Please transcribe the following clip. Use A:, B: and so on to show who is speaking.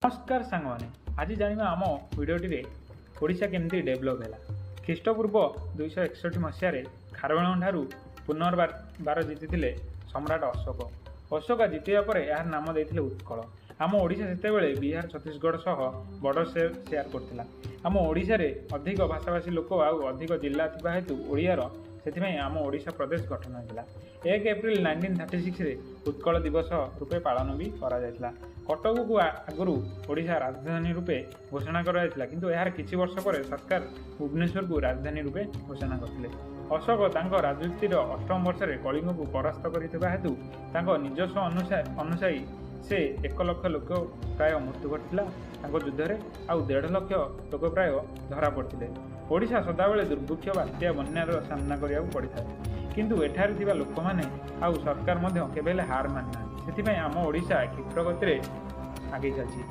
A: ନମସ୍କାର ସାଙ୍ଗମାନେ, ଆଜି ଜାଣିବା ଆମ ଭିଡ଼ିଓଟିରେ ଓଡ଼ିଶା କେମିତି ଡେଭଲପ୍ ହେଲା। ଖ୍ରୀଷ୍ଟପୂର୍ବ 261 ମସିହାରେ ଖାରବେଳଙ୍କଠାରୁ ପୁନର୍ବାର ଜିତିଥିଲେ ସମ୍ରାଟ ଅଶୋକ। ଅଶୋକ ଜିତିବା ପରେ ଏହାର ନାମ ଦେଇଥିଲେ ଉତ୍କଳ। ଆମ ଓଡ଼ିଶା ସେତେବେଳେ ବିହାର, ଛତିଶଗଡ଼ ସହ ବର୍ଡ଼ର ସେୟାର କରୁଥିଲା। ଆମ ଓଡ଼ିଶାରେ ଅଧିକ ଭାଷାଭାଷୀ ଲୋକ ଆଉ ଅଧିକ ଜିଲ୍ଲା ଥିବା ହେତୁ ଓଡ଼ିଆର, ସେଥିପାଇଁ ଆମ ଓଡ଼ିଶା ପ୍ରଦେଶ ଗଠନ ହୋଇଥିଲା। 1 ଏପ୍ରିଲ 1936ରେ ଉତ୍କଳ ଦିବସ ରୂପେ ପାଳନ ବି କରାଯାଇଥିଲା। କଟକକୁ ଆଗରୁ ଓଡ଼ିଶା ରାଜଧାନୀ ରୂପେ ଘୋଷଣା କରାଯାଇଥିଲା, କିନ୍ତୁ ଏହାର କିଛି ବର୍ଷ ପରେ ସରକାର ଭୁବନେଶ୍ୱରକୁ ରାଜଧାନୀ ରୂପେ ଘୋଷଣା କରିଥିଲେ। ଅଶୋକ ତାଙ୍କ ରାଜୁତିର ଅଷ୍ଟମ ବର୍ଷରେ କଳିଙ୍ଗକୁ ପରାସ୍ତ କରିଥିବା ହେତୁ ତାଙ୍କ ନିଜସ୍ୱ ଅନୁଯାୟୀ ସେ 1 ଲକ୍ଷ ଲୋକ ପ୍ରାୟ ମୃତ୍ୟୁ ଘଟିଥିଲା ତାଙ୍କ ଯୁଦ୍ଧରେ, ଆଉ 1.5 ଲକ୍ଷ ଲୋକ ପ୍ରାୟ ଧରା ପଡ଼ିଥିଲେ। ଓଡ଼ିଶା ସଦାବେଳେ ଦୁର୍ଭିକ୍ଷ, ବାତ୍ୟା, ବନ୍ୟାର ସାମ୍ନା କରିବାକୁ ପଡ଼ିଥାଏ, କିନ୍ତୁ ଏଠାରେ ଥିବା ଲୋକମାନେ ଆଉ ସରକାର ମଧ୍ୟ କେବେ ହେଲେ ହାର ମାନିନାହାନ୍ତି। ସେଥିପାଇଁ ଆମ ଓଡ଼ିଶା କ୍ଷିପ୍ର ଗତିରେ ଆଗେଇ ଚାଲିଛି।